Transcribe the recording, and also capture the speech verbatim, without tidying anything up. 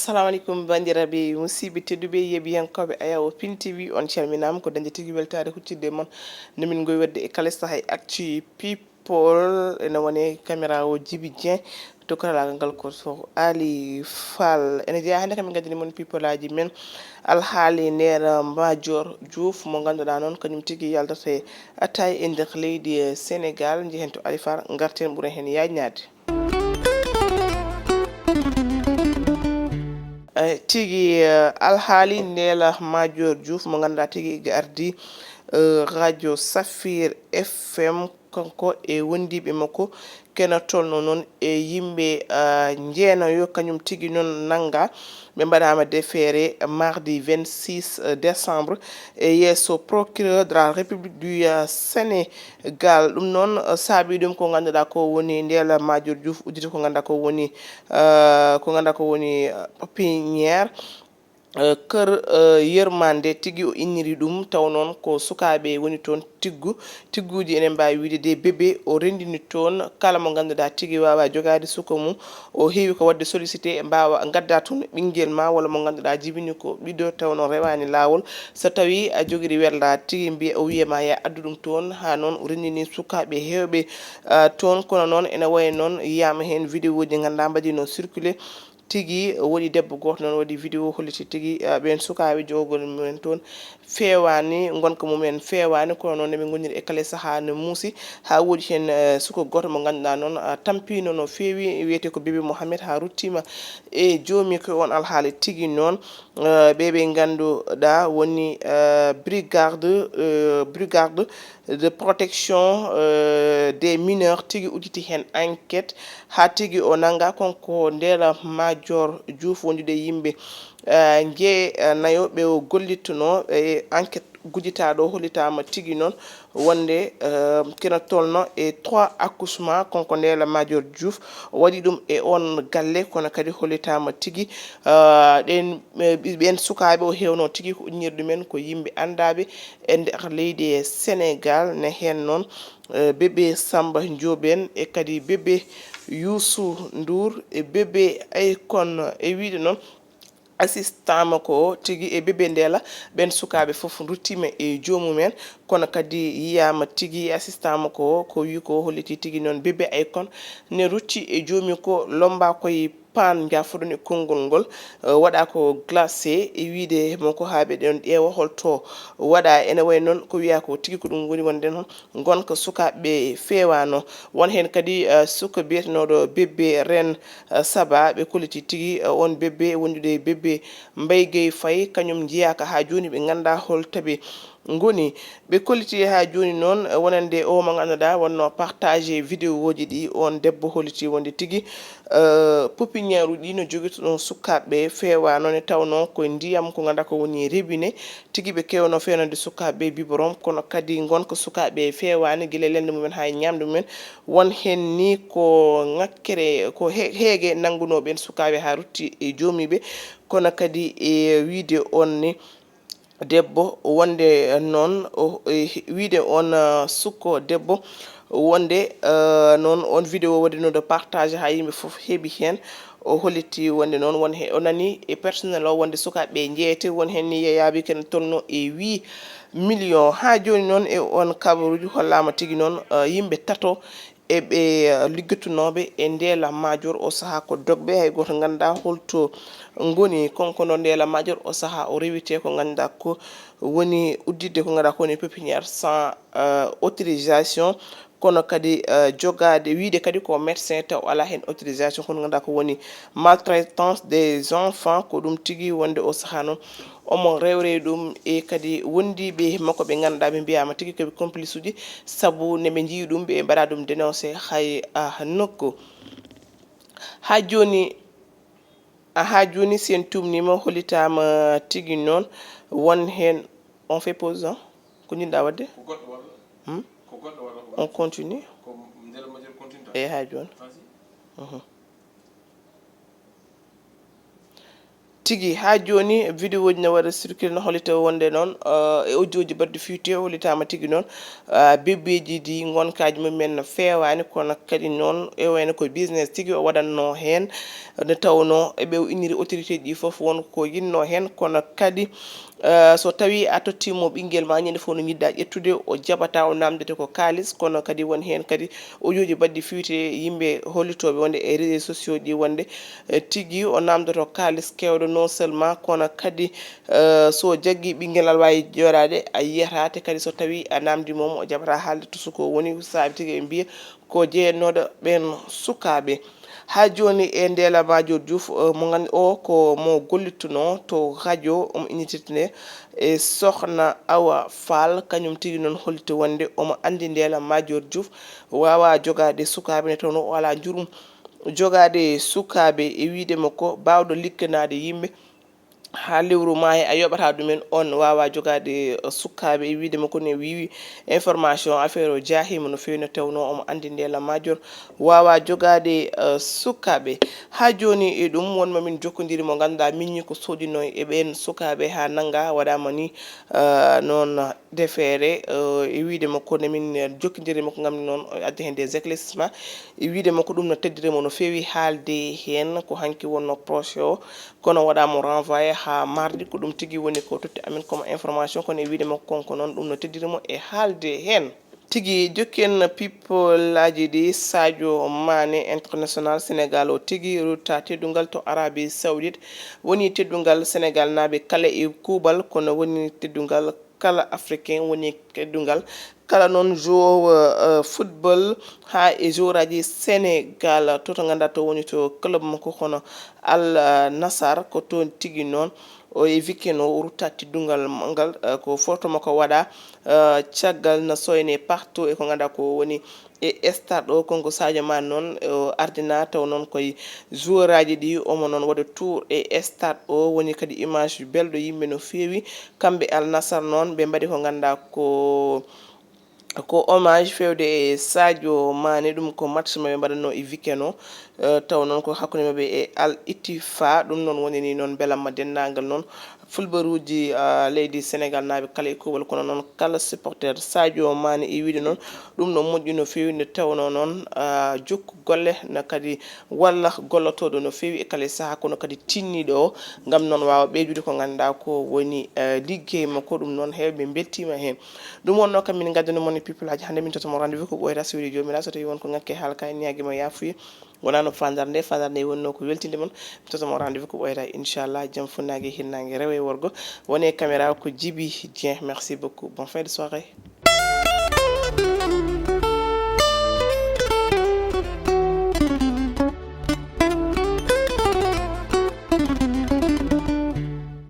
Assalamu aleykum, banndiraaɓe musidɓe tedduɓe, yeeɓiyankooɓe Ayawo Pin T V, on calminaama. Ko dañde tigi weltaare huccitde e mon no min ngowi waɗde e kala sahaa e Actu People. Ene woni caméra o Djiby Dieng, to karalaagal ngal ko Sow Ali Fall. Ene jeyaa hannde ko min ngaddani mon people aji men, alhaali Ndella Madior Diouf mo ngannduɗaa noon kañum tigi yaltata e attaay e nder leydi, eh, Sénégal. Njehen to Alifar, ngarten ɓura heen yaajnaade. Eh, tigi, eh, alhaali Ndella Madior Diouf mo ngannduɗaa tigi ardii, eh, radio Safir F M, kanko e wondiiɓe makko, kena tolno noon e yimɓe, eh, njeenayo, kañum tigi noon nanngaa. Ɓe mbaɗaama defeere mardi vingt-six décembre e yeeso procureur de la République du, eh, Sénégal. Gal ɗum noon, eh, saabi ɗum ko ngannduɗaa ko woni Ndella Madior Diouf udditi ko ngannduɗaa ko woni, eh, ko ngannduɗaa ko woni, eh, pépinière, eh, kër, eh, Yërmande tigi o inniri ɗum, taw noon ko sukaaɓe woni toon tiggu, tigguuji enen mbaawi wiide de bébé o renndini toon kala mo ngannduɗaa tigi waawa jogaade suka mum, o heewi ko waɗde sollicité, mbaawa ngadda toon ɓinngel ma walla mo ngannduɗaa jibini ko ɓiɗɗo taw noon rewaani laawol. So tawii a jogiri werla tigi mbiya, o wiya ma ya addu ɗum toon, haa noon o renndini sukaaɓe heewɓe, ah, toon. Kono noon ene wayi noon yiyaama heen vidéo ji ngannduɗaa mbaɗi no circulé. Tigi woɗi debbo gooto noon waɗi vidéo holliti tigi, ah, ɓeen sukaaɓe jogagol mumen toon feewaani, ngonka mumen feewaani, kono noon eɓe ngoniri e kala sahaa no muusi, haa woodi heen, eh, suka gooto mo ngannduɗaa noon, ah, tampiino no feewi, wiyetee ko Bébé Mohamed, haa ruttiima e joomi. Ko on alhaali tigi noon, eh, ɓe ɓe ngannduɗaa woni, eh, brigade, eh, brigade de protection, eh, des mineurs tigi udditi heen enquête, haa tigi o nanngaa kanko Ndella Madior Diouf wondude e yimɓe, eh, njee, eh, nayo ɓe o gollittunoo. E enquête gujjitaaɗo hollitaama tigi noon wonde, eh, kena tolno e trois accouchement, kanko Ndella Madior Diouf o waɗi ɗum e on galle, kono kadi hollitaama tigi, eh, ɗen, eh, ɓi-, ɓen sukaaɓe o heewno tigi ko uddinir ɗumen ko yimɓe anndaaɓe e nder leydi e Sénégal, ne heen noon, eh, bébé Samba Ndiobène e kadi bébé Youssou Ndour e bébé Akon. E wiyde noon, assistant makko o tigi e bébé Ndella, ɓen sukaaɓe fof ruttiima e joomumen, kono kadi yiyaama tigi assistant makko o, ko wi ko holliti tigi noon bébé Akon ne rutti e joomi ko lomba koye paan, njafoɗon e konngol ngol, eh, waɗa ko glacé e wiyde mo ko haa ɓe ɗon ƴeewa holto waɗa. Ene wayi noon ko wiya ko tigi ko ɗum woni wonde noon ngonka sukaaɓe feewaano. Won heen kadi, eh, suka biyetenooɗo bébé Reine, eh, Saba, ɓe kolliti tigi, eh, on bébé wondude e bébé Mbaye Gueye Faye, kañum njiyaaka haa jooni, ɓe nganndaa hol tabi ngoni. Ɓe kolliti haa jooni noon, eh, wonande o mo ngannduɗaa wonno partagé vidéoji ɗi, on debbo holliti wonde tigi, eh, pépinière uji ɗi no jogito ɗon sukaaɓe feewaano, ne tawnoo ko ndiyam ko ngannduɗaa ko woni robinet. Tigi ɓe keewno feewnande sukaaɓe biberon, kono kadi ngonka sukaaɓe feewaani gila lelnde mumen haa e ñaamde mumen. Won heen ni ko ŋakkere, ko he-, heege nanngunoo ɓeen sukaaɓe haa rutti e joomiiɓe, kono kadi e wiyde on ni debbo wonde noon, o, e, wiyde on, ah, sukko debbo wonde, ah, noon on vidéo waɗi noon de partage haa yimɓe fof heɓi heen. O holliti wonde noon won he, o nani e personnel o wonde sukaaɓe jeete, won heen ni yeyaaɓe kene tolno e huit millions. Haa jooni noon e on kabaruuji hollaama tigi noon, ah, yimɓe tato e ɓe, ah, liggotonooɓe e Ndella Madior o sahaa ko dogɓe, hay gooto nganndaa holto ngoni. Kanko noon Ndella Madior o sahaa o rewetee ko ngannduɗaa ko woni udditde ko ngannduɗaa ko woni pépinière sans, ah, autorisation, kono kadi, eh, jogaade, wiyde kadi ko médecin taw alaa heen autorisation, kono ngannduɗaa ko woni maltraitance des enfants, ko ɗum tigi wonde o sahaa noon omo rewre ɗum, e kadi wondiiɓe makko ɓe ngannduɗaa ɓe mbiyaama tigi ko ɓe complice uji, sabu ne ɓe njii ɗum, ɓe mbaɗa ɗum dénoncé hay, ah, nokku. Haa jooni, ah, haa jooni, si en tuumniima, hollitaama tigi noon won heen, on fait pause, hein? Ko njiɗ-ɗaa waɗde? Ko goɗɗo walla? Hmm? Ko goɗɗo walla ko On continue? Ko Ndella Madior continue? Eyi, haa jooni. Vas-y. Mhm. Tigi haa jooni, videoji ne waɗa circuler, no hollita wonde noon, eh, e audioji baɗɗi fuité, hollitaama tigi noon, eh, bébéji ɗi ngonkaaji mumen no feewaani, kono kadi noon e wayno ko business tigi o waɗatnoo heen, nde tawnoo eɓe o inniri autorité ji fof won ko yinnoo heen, kono kadi, eh, so tawii a tottiimo ɓinngel ma ñande fof no njiɗɗa ƴettude, o jaɓata, o naamndete ko kaalis, kono kadi won heen kadi audioji baɗɗi fuité, yimɓe hollitooɓe wonde e réseaux sociaux ɗi wonde, eh, tigi o naamdoto kaalis keewɗo non seulement, kono kadi, eh, so jaggi ɓinngel aɗa waawi jooɗaade, a yiyata, te kadi so tawii a naamndiima mo, o jaɓata haalde to suko woni, saabi tigi ɓe mbiya ko jeyanooɗo ɓeen sukaaɓe. Haa jooni e Ndella Madior Diouf, eh, mo nganndi o ko mo gollittunoo to radio, omo innititnde e Sokhna Awa Fall, kañum tigi noon holliti wonde omo anndi Ndella Madior Diouf waawaa jogaade sukaaɓe nde tawnoo o alaa njurum jogaade sukaaɓe, e wiyde makko baawɗo likkanaade yimɓe haa lewru maayi a yoɓata ɗumen, oon waawaa jogaade, eh, sukaaɓe, e wiyde makko ne wiiwi information affaire o jaahiima no feewi, no tawnoo omo anndi Ndella Madior waawaa jogaade, eh, sukaaɓe. Haa jooni e ɗum won ma min jokkondiri mo ngannduɗaa miñi ko soodinoo e ɓeen sukaaɓe haa nannga waɗaama ni, eh, noon defeere, eh, e wiyde makko ne min jokkondiri makko ngam noon o addi heen des éclaircissements. E wiyde makko ɗum no teddiri mo no feewi haalde heen ko hanki wonnoo procès o, kono waɗaama renvoyé haa mardi, ko ɗum tigi woni ko totti amen comme information, kono e wiyde makko kanko noon ɗum no teddiri mo e haalde heen. Tigi jokken people aji ɗi, Sadio Mané international Sénégal o tigi rutta teddungal to Arabie Saoudite, woni teddungal Sénégal naaɓe kala e kuuɓal, kono woni teddungal kala africain, woni teddungal kala noon joueur, eh, football haa e joueur aji Sénégal to, to ngannduɗaa to woni to club makko hono Al Nassr, ko toon tigi noon o e weekend o rutta teddungal ngal, eh, ko photo makko waɗa, eh, caggal no soyne partout e ko ngannduɗaa ko woni e stade o, kanko Sadio Mané noon, o ardina taw noon koye joueur aji ɗi omo noon waɗa tour e stade o, woni kadi image belɗo yimɓe no feewi. Kamɓe Al Nassr noon ɓe mbaɗi ko ngannduɗaa ko, ko hommage feewde e Sadio Mané, ɗum ko match maɓɓe mbaɗatnoo e weekend o, eh, taw noon ko hakkunde maɓɓe e Al Ettifaq, ɗum noon woni ni noon belamma denndaangal noon fulɓeruuji, ah, leydi Sénégal naaɓe kala e kuuɓal, kono noon kala supporter Sadio Mané e wiyde noon ɗum no moƴƴi no feewi, nde tawnoo noon, ah, jokku golle na kadi walla gollotooɗo no feewi e kala e sahaa, kono kadi tinniiɗo o ngam noon waawa ɓeydude ko ngannduɗaa ko woni, eh, liggey makko. Ɗum noon heewɓe mbeltiima heen. Ɗum wonnoo kam min ngaddani mon e people aji hannde, min totta mo rendez-vous ko ɓooyata so weli joomiraaɗo, so tawii won ko ŋakki e haala ka en ñaagi mo yaafuye. Wonaa no faandaare nde, faandaare nde wonnoo ko weltinde mon. Mi totta mo rendez-vous ko ɓooyata, inchallah, jam funnaange e hirnaange rewo e worgo. Woni e caméra ko Djiby Dieng. Merci beaucoup. Bonne fin de soirée.